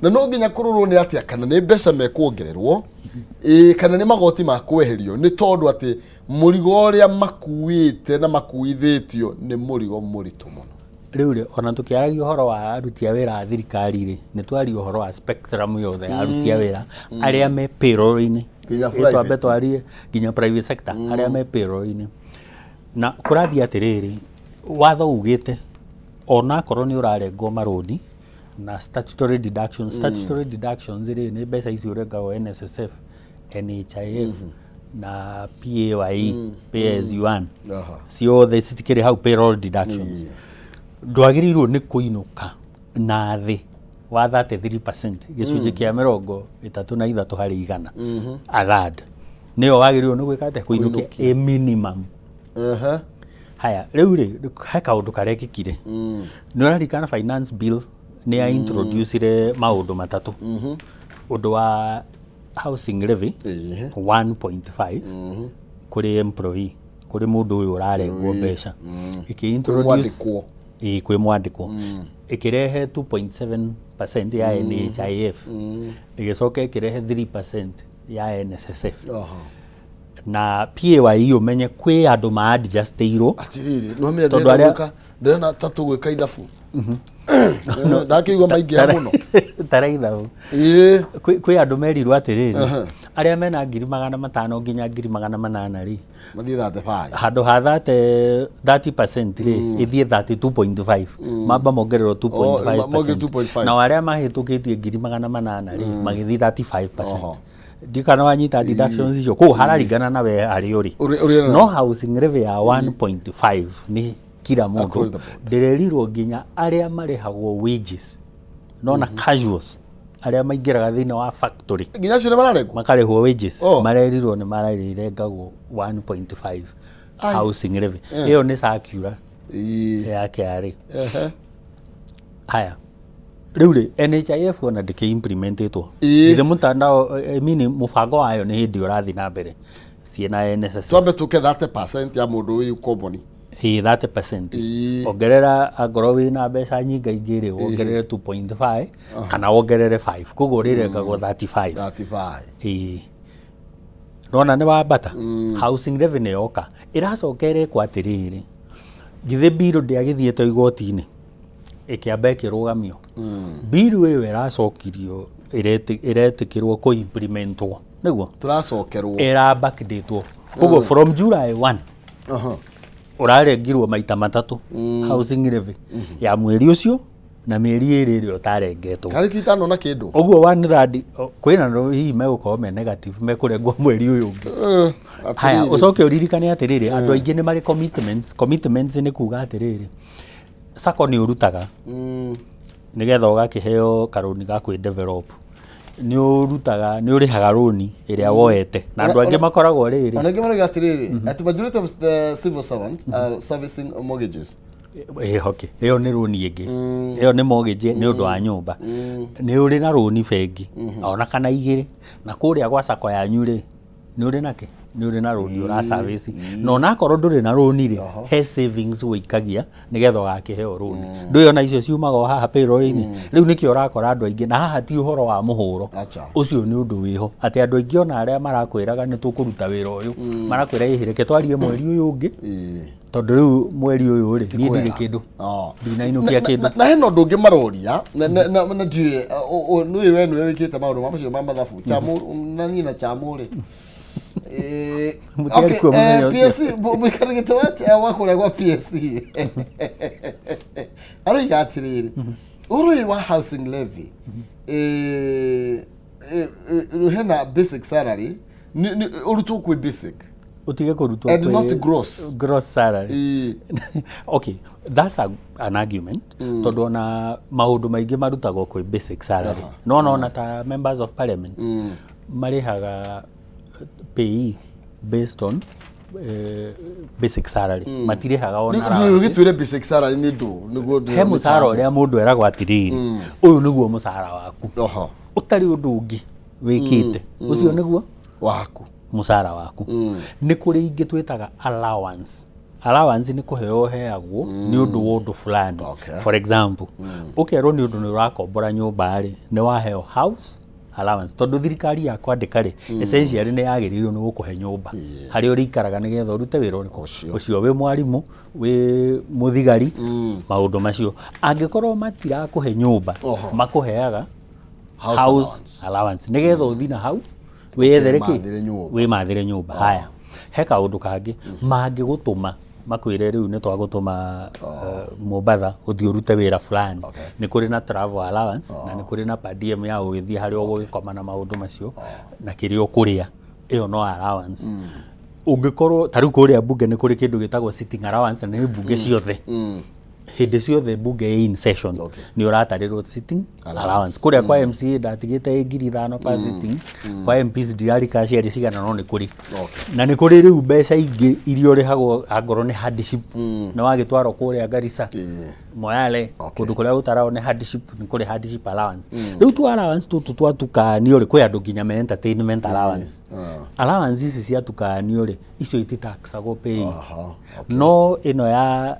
na no nginya kũrorwo nĩ atĩa, kana nĩ mbeca mekuongererwo, ĩĩ, kana nĩ magoti makweherio, nĩ tondũ atĩ mũrigo ũrĩa makuĩte na makuithĩtio nĩ mũrigo mũritũ mũno. Rĩu rĩ, ona tũkĩaragia ũhoro wa aruti a wĩra a thirikari rĩ, nĩ twaria ũhoro wa spectrum yothe ya aruti a wĩra arĩa me payroll-inĩ. Nginya Ĩ, twambe private. twarie nginya private sector, arĩa me payroll-inĩ. Na kũrathiĩ atĩrĩrĩ, watho ugĩte onakorwo nĩ ũrarengwo marũni na statutory deductions. Statutory deductions rĩ, nĩ mbeca ici ũrengagwo NSSF, NHIF na PAYE, pay as you earn. Ciothe citikĩrĩ hau payroll deductions. Ndwagĩrĩirwo nĩ kũinũka na thĩ wa 33%, gĩcunjĩ kĩa 33%, a third nĩyo wagĩrĩirwo nĩ gwĩka atĩa? Kũinũkia a minimum. Haya, rĩu rĩ, he kaũndũ karekĩkire. Nĩ ũraririkana finance bill nĩ ya introducire maũndũ matatũ: ũndũ wa housing levy 1.5 kũrĩ employee, kũrĩ mũndũ ũyũ ũrarengwo mbeca, ĩkĩ introduce Mwandĩkwo. Ĩĩ, kwĩ mwandĩkwo. Ĩkĩrehe 2.7% ya NHIF, ĩgĩcoka ĩkĩrehe 3% ya NSSF na PAYE. Ũmenye kwĩ andũ ma adjustĩirwo. Atiriri, no menya Tondũ ndĩrenda arĩa- gwĩka, ndĩrona ta tũgwĩka ithabu. Ndakĩigua maingĩha mũno. Tara ithabu. Kwĩ andũ merirwo atĩrĩrĩ, arĩa mena 500,000 nginya 800,000 rĩ, Mathiĩ 35. Handũ ha 30, 30% rĩ, ĩthiĩ 32.5, mamba mongererwo Oh, mongererwo 2.5%. 2.5. Nao arĩa mahĩtũkĩtie 800,000 rĩ, magĩthiĩ 35%. Ndikana wanyita deductions icio kũu hararingana na we harĩa ũrĩ. Ũrĩ No housing levy ya 1.5 nĩ kila Across mũndũ. the board. Ndĩrerirwo nginya arĩa marĩhagwo wages nona casuals, arĩa maingĩraga thĩinĩ wa factory, Nginya acio nĩ mararengwo. makarĩhwo wages, marerirwo nĩ mararengagwo 1.5 housing levy. Ĩyo nĩ circular ya KRA. Haya, rĩu rĩ, NHIF ona ndĩkĩ implementetwo. Githĩ mtandao, I mean, mũbango wayo nĩ hĩndĩ ũrathiĩ na mbere ciĩna NSSF. Twambe tũke 30% ya mũndũ wĩ komboni. Ĩĩ, 30%. Ongerera, angorwo wĩna mbeca nyingaingĩ rĩ, wongerere 2.5 kana wongerere 5, koguo rĩrengagwo 35. 35. Ĩĩ, nona nĩ wambata. Housing revenue yoka ĩracoka ĩrekwo atĩrĩrĩ, githĩ bill ndĩagĩthiĩte igoti-inĩ ĩkĩamba ĩkĩrũgamio? Bill ĩyo ĩracokirio, ĩretĩkĩrwo kũ-implementwo nĩguo Tũracokerwo. Ĩra backdatwo, koguo from July 1 ũrarengirwo maita matatũ housing levy ya mweri ũcio na mĩeri ĩrĩ ĩrĩa ũtarengetwo. Karĩ kitano na kĩndũ. Ũguo one third kwĩna no hihi megũkorwo me negative, mekũrengwo mweri ũyũ ũngĩ. Haya, Atĩrĩrĩ. Ũcoke ũririkane atĩrĩrĩ, andũ aingĩ nĩ marĩ commitments. Commitments nĩ kuga atĩrĩrĩ, sacco nĩ ũrutaga. Nĩgetha ũgakĩheo karũni ga kwĩ develop, nĩ ũrutaga, nĩ ũrĩhaga rũni ĩrĩa woete, na andũ angĩ makoragwo rĩrĩ. Ona angĩ marauga atĩrĩrĩ, atĩ majority of the civil servants are servicing mortgages. Ĩĩ, okay, ĩyo nĩ rũni ĩngĩ, ĩyo nĩ mortgage nĩ ũndũ wa nyũmba. Nĩ ũrĩ na rũni bengi ona kana igĩrĩ, na kũrĩa gwa sacco yanyu rĩ, nĩ ũrĩ nake, nĩ ũrĩ na rũni ũra service, na onakorwo ndũrĩ na rũni rĩ, he savings wĩikagia nĩgetha ũgakĩheo rũni. Ndũĩ ona icio ciumaga o haha payroll-inĩ. Rĩu nĩkĩo ũrakora andũ aingĩ, na haha ti ũhoro wa mũhũro. Acha. Ũcio nĩ ũndũ wĩho atĩ andũ aingĩ ona arĩa marakwĩraga nĩ tũkũruta wĩra ũyũ, marakwĩra ĩhĩ, reke twarie mweri ũyũ ũngĩ, tondũ rĩu mweri ũyũ rĩ, niĩ ndirĩ kĩndũ. Ndinainũkia kĩndũ. Na hena ũndũ ũngĩ maroria, na ndiũĩ nĩũĩ we nĩwe wĩkĩte maũndũ ma macio ma mathabu chamu, na niĩ na chamu rĩ. Mũtiarĩ kuo mũthenya ũcio. PSC, mũikarĩri gĩtĩ wa kũrĩa gwa PSC aroiga atĩrĩrĩ, ũhoro ũyũ wa housing levy, hena basic salary, ũrutwo kwĩ basic ũtige kũrutwo and not gross. Gross salary. Okay, that's an argument, tondũ ona maũndũ maingĩ marutagwo kwĩ basic salary. No ona ta members of parliament marĩhaga pay based on basic salary, matirĩhaga ona allowance. Gĩtwĩre basic salary nĩ ndũ nĩguo. He mũcara ũrĩa mũndũ eragwo atĩrĩrĩ, ũyũ nĩguo mũcara waku, ũtarĩ ũndũ ũngĩ wĩkĩte, ũcio nĩguo waku. Mũcara waku. Nĩ kũrĩ ingĩ twĩtaga allowance. Allowance nĩ kũheo ũheagwo nĩ ũndũ wa ũndũ fulani. For example, ũkerwo nĩ ũndũ nĩ ũrakombora nyũmba rĩ, nĩ waheo house allowance, tondũ thirikari yakwandĩka rĩ, essentially nĩ yagĩrĩirwo nĩ gũkũhe nyũmba harĩa ũrĩikaraga nĩgetha ũrute wĩra ũrĩkũ. Ũcio. Ũcio, wĩ mwarimũ, wĩ mũthigari, maũndũ macio. Angĩkorwo matirakũhe nyũmba, makũheaga house house allowance. Allowance nĩgetha ũthi na hau wĩyethere kĩ. Wĩmathĩre nyũmba. Wĩmathĩre nyũmba. Haya, he kaũndũ kangĩ mangĩgũtũma, makwĩre rĩu nĩ twagũtũma Mombatha ũthiĩ ũrute wĩra fulani. Nĩ kũrĩ na travel allowance, na nĩ kũrĩ na per diem ya ũgĩthiĩ harĩa ũgũgĩkoma na maũndũ macio na kĩrĩa ũkũrĩa. Ĩyo no allowance. Ũngĩkorwo ta rĩu kũrĩa bunge nĩ kũrĩ kĩndũ gĩtagwo sitting allowance, na nĩ bunge ciothe, hĩndĩ ciothe bunge ĩ in session, nĩ ũratarĩrwo sitting allowance. Kũrĩa kwa MCA ndatigĩte ĩ 5,000 per sitting, kwa MPs ndirarika ciarĩ cigana, no nĩ kũrĩ. Na nĩ kũrĩ rĩu mbeca ingĩ iria ũrĩhagwo angorwo nĩ hardship, nĩ wagĩtwarwo kũrĩa Garissa, Moyale, kũndũ kũrĩa gũtaragwo nĩ hardship, nĩ kũrĩ hardship allowance. Rĩu tu allowance tũtũ twatukanio rĩ, kwĩ andũ nginya me entertainment allowance. Allowance ici ciatukanio rĩ, icio ititaxagwo pay. No ĩno ya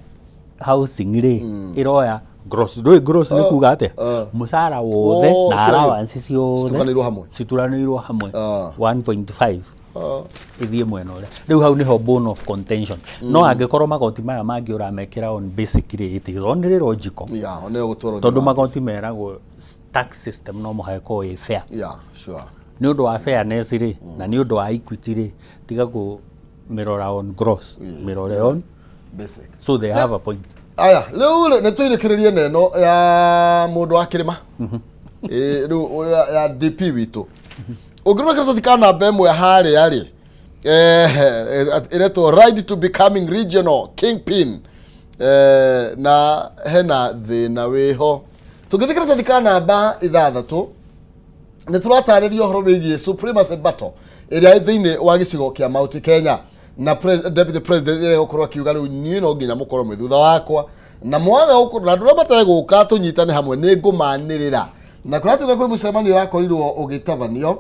housing rĩ, ĩroya gross. Ndũĩ gross nĩ kuga atĩa? Mũcara wothe Oh, na kĩrĩa- allowance ciothe citukanĩirwo hamwe. Cituranĩirwo hamwe. 1.5 ĩthiĩ mwena ũrĩa. Rĩu hau nĩho bone of contention. No angĩkorwo magoti maya mangĩ ũramekĩra on basic rĩ, it is only logical, Yeah, one gũtwarwo tondũ magoti meragwo tax system no mũhaka ĩkorwo ĩ fair. Nĩ ũndũ wa fairness rĩ, na nĩ ũndũ wa equity rĩ, tiga kũ mĩrora on gross, mĩrore on basic. So they have a point. Aya, rĩu rĩ, nĩ tũirĩkĩrĩrie na ĩno ya mũndũ wa kĩrĩma. Rĩu ũyũ ya DP witũ, ũngĩrora karatathi ka namba 1 harĩa rĩ, ĩretwo "Ride to Becoming Regional Kingpin", na hena thĩna wĩho. Tũngĩthiĩ karatathi ka namba 6, nĩ tũratarĩria ũhoro wĩgiĩ supremacy battle ĩrĩa ĩ thĩinĩ wa gĩcigo kĩa Mount Kenya, na deputy president ĩrĩa gũkorwo akiuga rĩu niĩ no nginya mũkorwo mwĩ thutha wakwa, na mwaga gũkorwo na andũ arĩa mategũka tũnyitane hamwe nĩ ngũmanĩrĩra. Na kũratuĩka kwĩ mũcemanio ũrakorirwo ũgĩtabanio,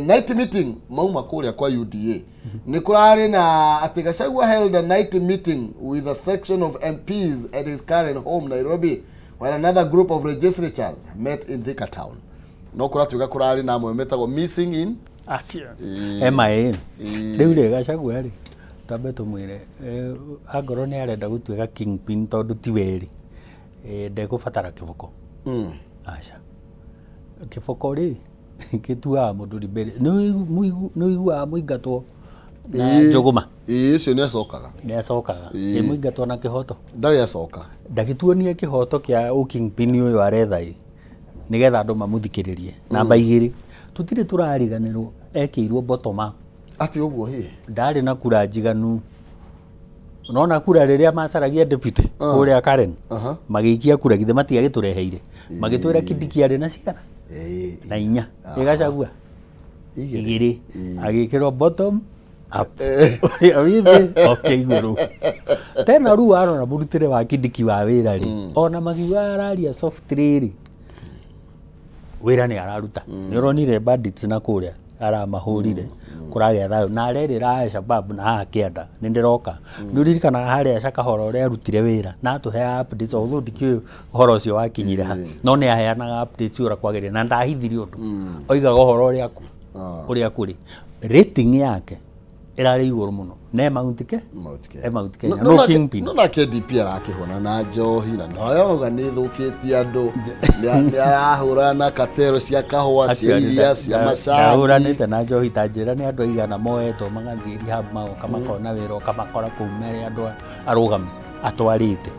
night meeting mauma kũrĩa kwa UDA. Nĩ kũrarĩ na atĩ Gachagua held a night meeting with a section of MPs at his current home, Nairobi, while another group of legislatures met in Thika town. No kũratuĩka kũrarĩ na amwe metagwo missing in MIA. Rĩu rĩ, Gachagua rĩ, twambe tũmwĩre, angorwo nĩ arenda gũtuĩka kingpin, tondũ ti werĩ, ndekũbatara kĩboko. Aca, kĩboko rĩ, gĩtuaga mũndũ ribere. Nĩ ũiguaga mũingatwo na njũgũma? Ĩĩ, ũcio nĩ acokaga. Nĩ acokaga. Ĩ mũingatwo na kĩhoto? Ndarĩ acoka. Ndagĩtuonie kĩhoto kĩa ũkingpin ũyũ aretha ĩ, nĩgetha andũ mamũthikĩrĩrie. Namba 2, tũtirĩ tũrariganĩrwo ekĩirwo bottom up. Atĩ ũguo hihi? Ndarĩ na kura njiganu. Nona kura rĩrĩa macaragia deputy kũrĩa Karen, magĩikia kura, githĩ matiagĩtũreheire, magĩtwĩra Kindiki arĩ na cigana na inya, ĩgacagua igĩrĩ, agĩkĩrwo bottom up, ũrĩa wĩ thĩ oke igũrũ. Tena rĩu warora mũrutĩre wa Kindiki wa wĩra rĩ, ona magiuga araria soft rĩrĩ, wĩra nĩ araruta. Nĩ ũronire bandits na kũrĩa aramahũrire, kũragĩa thayũ, na arerĩra Al-Shabaab na haha kĩanda nĩ ndĩroka. Nĩ ũririkanaga harĩa Shakahola ũrĩa arutire wĩra na atũheaga updates, although ndikĩũĩ ũhoro ũcio wakinyire ha, no nĩ aheanaga updates ũrĩa kwagĩrĩire na ndahithire ũndũ, oigaga ũhoro ũrĩa ũrĩa kũrĩ. Rating yake ĩrarĩ igũrũ mũno na e Mount Ke Mount Kenya. E Mount Kenya no kingpin. No nake DP arakĩhũra na njohi na noyoga nĩ thũkĩtie andũ, nĩ arahũra na katero cia kahũa, cia iria, cia macani. Ndahũranĩte na njohi. Ta njĩra nĩ andũ aigana moetwo magathiĩ rehab, magoka makona wĩra, ũkamakora kũu merĩ andũ arũgami atwarĩte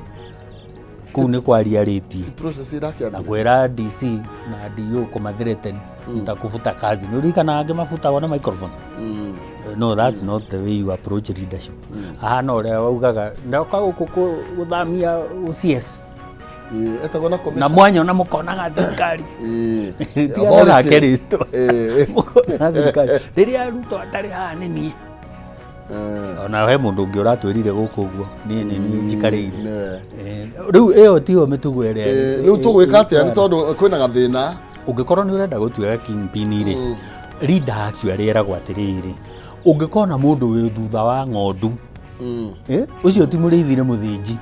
kũu nĩ kwaria rĩtie Process na ĩrakĩambĩrĩria. Kwĩra DC na DO kũmathreaten nitakufuta kazi. Nĩ ũririkanaga angĩ mabutagwo na microphone? No, that's not the way you approach leadership. Ahana ũrĩa waugaga ndoka gũkũ gũthamia OCS. Ĩĩ, etagwo na Na commission. mwanya ona mũkonaga thirikari. Tigana nake Authority. rĩtwa. Mũkona thirikari rĩrĩa Ruto atarĩ haha nĩ niĩ. Ona he mũndũ ũngĩ ũratwĩrire gũkũ ũguo niĩ nĩ niĩ njikarĩire. Nĩwe. Rĩu ĩyo tiyo mĩtugo ĩrĩa Rĩu tũgwĩka atĩa nĩ tondũ kwĩna gathĩna? Ũngĩkorwo nĩ ũrenda gũtuĩka kingpin rĩ, leader actually eragwo atĩrĩrĩ, ũngĩkona mũndũ wĩ thutha wa ng'ondu, ũcio ti mũrĩithi, nĩ mũthĩnji.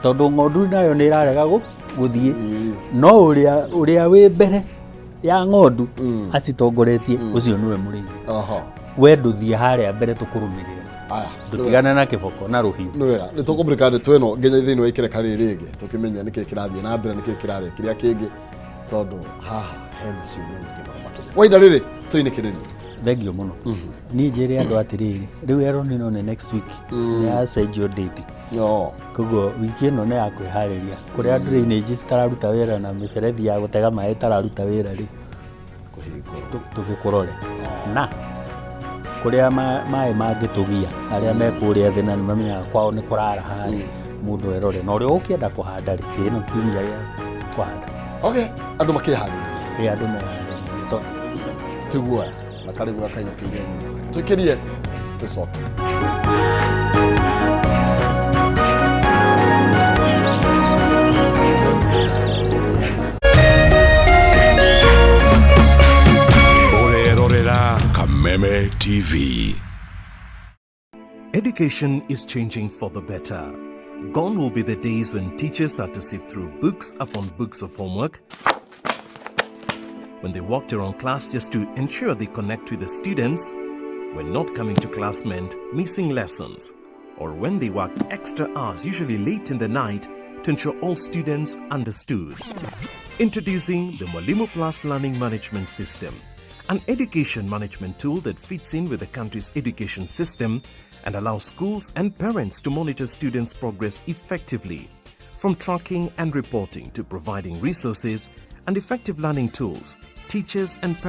Tondũ ng'ondu nayo nĩ ĩrarega gũthiĩ, no ũrĩa ũrĩa wĩ mbere ya ng'ondu acitongoretie, ũcio nĩwe mũrĩithi. We ndũthiĩ harĩa mbere tũkũrũmĩrĩre. Aya. Ndũtigane na kĩboko na rũhiũ. Nĩ wega, nĩ tũkũmũrĩka ndeto ĩno nginya thĩinĩ wa ikereka rĩrĩ rĩngĩ, tũkĩmenya nĩkĩ kĩrathiĩ na mbere, nĩkĩ kĩrarĩa kĩrĩa kĩngĩ, tondũ haha hena ciũria nyingĩ mũno makĩria. Wainda rĩrĩ tũinĩkĩrĩrie. Thengio mũno. Niĩ njĩre andũ atĩrĩrĩ, rĩu Eronino nĩ next week, nĩ yacenjio date. Koguo wiki ĩno nĩ ya kwĩharĩria kũrĩa drainage citararuta wĩra na mĩberethi ya gũtega maĩ ĩtararuta wĩra rĩ, kũhingũrwo. Tũgĩkũrore na kũrĩa maĩ mangĩtũgia arĩa me kũrĩa thĩ na nĩ mamenyaga kwao nĩ kũraraha rĩ, mũndũ erore na ũrĩa ũkĩenda kũhanda rĩ, ĩno kiumia gĩa kũhanda. Okay, andũ makĩharĩria. Ĩ, andũ meharĩrie tondũ Tiguoya na karĩgũra kainũkĩire nyina tũikĩrie tũcoke. Ũrerorera Kameme TV. Education is changing for the better. Gone will be the days when teachers had to sift through books upon books of homework, when they walked around class just to ensure they connect with the students, when not coming to class meant missing lessons, or when they worked extra hours, usually late in the night, to ensure all students understood. Introducing the Mwalimu Plus Learning Management System, an education management tool that fits in with the country's education system and allows schools and parents to monitor students' progress effectively. From tracking and reporting to providing resources and effective learning tools, teachers and parents